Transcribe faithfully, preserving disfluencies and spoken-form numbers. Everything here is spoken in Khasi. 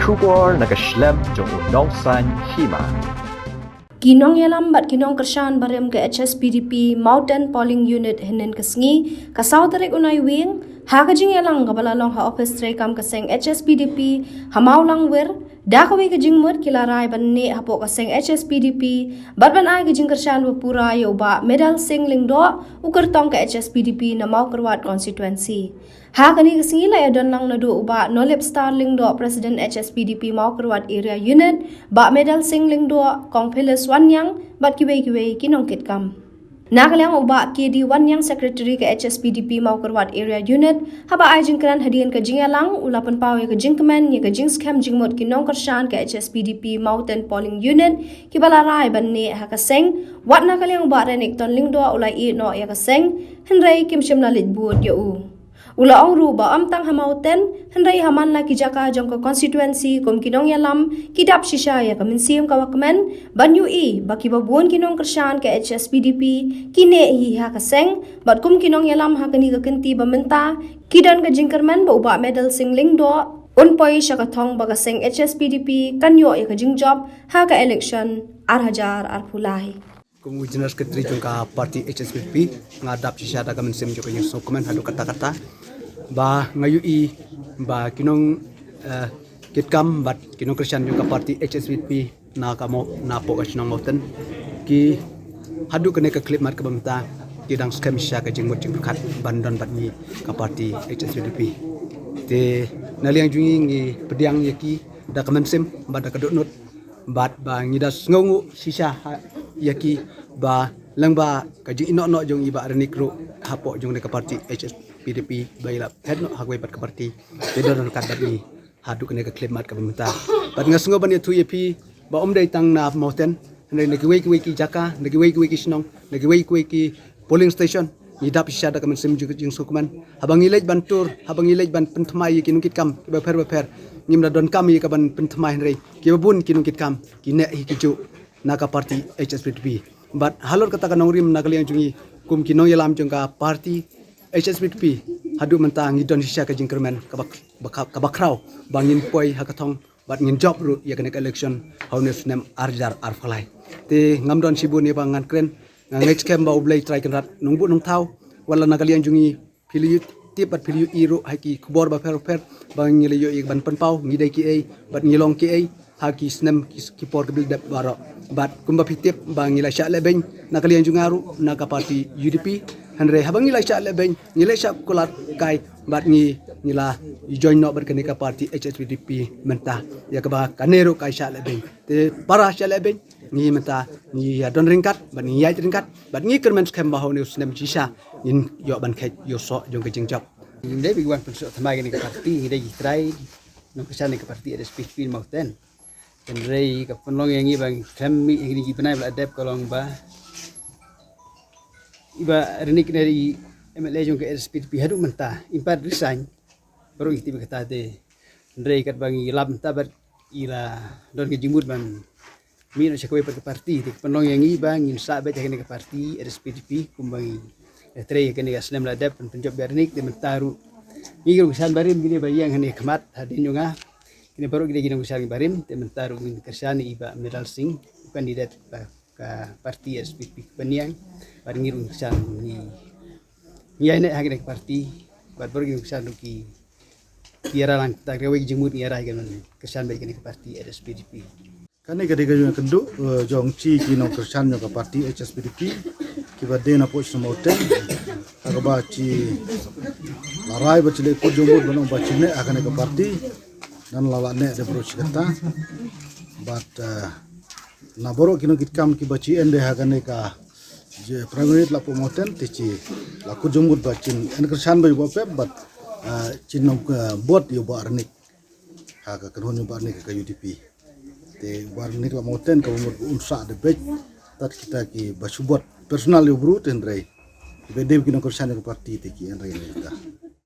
Khubor na ka shlem jong u nongsan hima. Ki nongïalam bad ki nongkyrshan barim ka H S P D P Mawten Polling Unit hynnin ka sngi, ka saw tarik u Naiwieng, ha ka jingïalang kaba la long ha ophis treikam ka seng H S P D P ha Mawlangwir, da kawei ka jingmut ki la rai ban neh hapoh ka seng H S P D P bad ban ai ka jingkyrshan ba pura ïa u Bah Medal Singh Lyngdoh, u kyrtong ka H S P D P na Mawkyrwat constituency. Ha kane ka sngi la ïadon lang naduh u Bah Nolip Star Lyngdoh, President H S P D P Mawkyrwat Area Unit, Bah Medal Singh Lyngdoh, Kong Phyllis Wanniang bad kiwei kiwei ki nongkitkam. Na ka liang u Bah K D Wanniang, Secretary ka H S P D P Mawkyrwat Area Unit, haba ai jingkren hadien ka jingïalang, u la pynpaw ïa ka jingkmen ïa ka jingskhem jingmut ki nongkyrshan ka H S P D P Mawten Polling Unit kiba la rai ban neh ha ka seng, wat na ka liang u Bah Renikton Lyngdoh u la ïeh noh ïa ka seng, hynrei kim shym la leit bud ïa u. U la ong ruh ba ym tang ha Mawten, hynrei ha man la ki jaka jong ka constituency kum ki nongïalam ki dap shisha ïa ka mynsiem kaba kmen ban ïohi ba kiba bun ki nongkyrshan ka H S P D P ki neh hi ha ka seng, bad kum ki nongïalam ha kane ka kynti ba mynta ki don ka jingkyrmen ba u Bah Medal Singh Lyngdoh un poi sha ka thong ba ka seng H S P D P kan ïoh ïa ka jingjop ha ka election ar hajar arphew lai. Kum u General Secretary jong ka party H S P D P, nga dap shisha da ka mynsiem jong ka jingsngewkmen haduh katta katta ba nga ïohi ba ki nong, eh, kitkam bad ki nongkyrshan jong ka party H S P D P na ka Maw-, na poh ka shnong Mawten, ki haduh kane ka khyllipmat kaba mynta ki dang skhem shisha ka jingmut jingpyrkhat ban don bad ngi ka party H S P D P. Te na liang jong ngi, ngi pdiang ïa ki da ka mynsiem bad da ka dohnud, bad ba ngi da sngewnguh shisha ha, ïa ki ba lyngba ka jingïehnoh noh jong i Bah Renik ruh hapoh jong kane ka party H S P D P ba i la phet noh ha kawei pat ka party, te don ryngkat bad ngi haduh kane ka khyllipmat kaba mynta. Bad nga sngew ban ïathuh ïa phi ba ym dei tang na Mawten, hynrei na kiwei kiwei ki jaka, na kiwei kiwei ki shnong, na kiwei kiwei ki polling station, ngi dap shisha da ka mynsiem jing-, jingsngewkmen. Haba ngi leit ban tur, haba ngi leit ban pynthymmai ïa ki nongkitkam kiba pher ba pher, ngim da donkam ïa ka ban pynthymmai, hynrei kiba bun ki nongkitkam ki neh hi ki juh na ka party H S P D P. Bad halor kata ka nongrim, na ka liang jong ngi kum ki nongïalam jong ka party H S P D P, haduh mynta ngi don shisha ka jingkyrmen kaba, ba ka, kaba khraw ba ngin poi ha ka thong bad ngin jop ruh ïa kane ka election ha une u snem ar hajar arphew lai. Te ngam don shibun ïa ba ngan kren, nga ngeit skhem ba U Blei Trai Kynrad Nongbuh Nongthaw, wat la na ka liang jong ngi phi la ïoh tip bad phi la ïohi ruh ha ki khubor bapher bapher ba ngi la ïoh ïa ka ban pynpaw ngi dei kiei bad ngi long kiei ha ki snem ki, ki por kiba la dep baroh. Bad kumba phi tip ba ngi la shah lehbeiñ na ka liang jong nga ruh na ka party U D P, hynrei haba ngi la shah lehbeiñ, ngi la shah kular kai bad ngi, ngi la join noh bad kane ka party H S P D P mynta, ïa kaba kane ruh ka shah lehbeiñ. Te para shah lehbeiñ, ngi mynta ngi ïa don ryngkat bad ngi ïaid ryngkat bad ngi kyrmen skhem ba ha une u snem shisha ngin ïoh ban kheit ïa u soh jong ka jingjop. Ngi dei ba ngi wan pynsoh thymmai kane ka party, ngi dei ki trai nongkyrshan ka party H S P D P Mawten. Hynrei ka pynlong ïa ngi ba ngi khlem mih ha kine ki bnai ba la dep ka long ba i Bah Renik ne i M L A jong ka H S P D P haduh mynta im pat resign. Baroh ngi tip ïa kata te. Hynrei katba ngi lap mynta bad i la don ka jingmut ban mih noh sha kawei pat ka party, te ka pynlong ïa ngi ba ngin sah beit ha kane ka party H S P D P kumba ngi la trei ïa kane ka snem la dep ban pynjop ïa Renik. Te mynta ruh ngi ki nongkyrshan barim kine ba ïeng hangne khmat hadien jong nga, kine baroh ki dei ki nongkyrshan barim. Te mynta ruh ngin kyrshan ïa i Bah Medal Singh, u candidate ba ka party H S P D P ka pynïeng, bad ngi ruh ngin kyrshan, ngi, ngi ïaineh ha kane ka party, bad baroh ki nongkyrshan ruh ki, ki ïa rah lang, ta kawei ka jingmut ngi ïa rah ïa ka ban kyrshan beit ha kane ka party H S P D P. Kane ka dei ka jingkynduh, eh, jong chi ki nongkyrshan jong ka party H S P D P kiba dei na poh shnong Mawten, ha kaba chi la rai ba chi leh kut jingmut ban ong ba chi neh ha kane ka party. Ngan la lah neh da baroh shi katta. Bad, eh, na baroh ki nongkitkam kiba chi ïeng de ha kane ka, je, primary la poh Mawten, te chi la kut jingmut ba chin ïeng kyrshan beit ïa u Bah Pep bad, eh, chin ong, eh, vote ïa u Bah Renik ha ka kynhun ïa u Bah Renik ka U D P. Te u Bah Renik la Mawten kaba mut un sah da beit, tat kita kiba shu vote personal ïa u bru, te hynrei kiba dei ki nongkyrshan ïa ka party te ki ïeng ïa kita.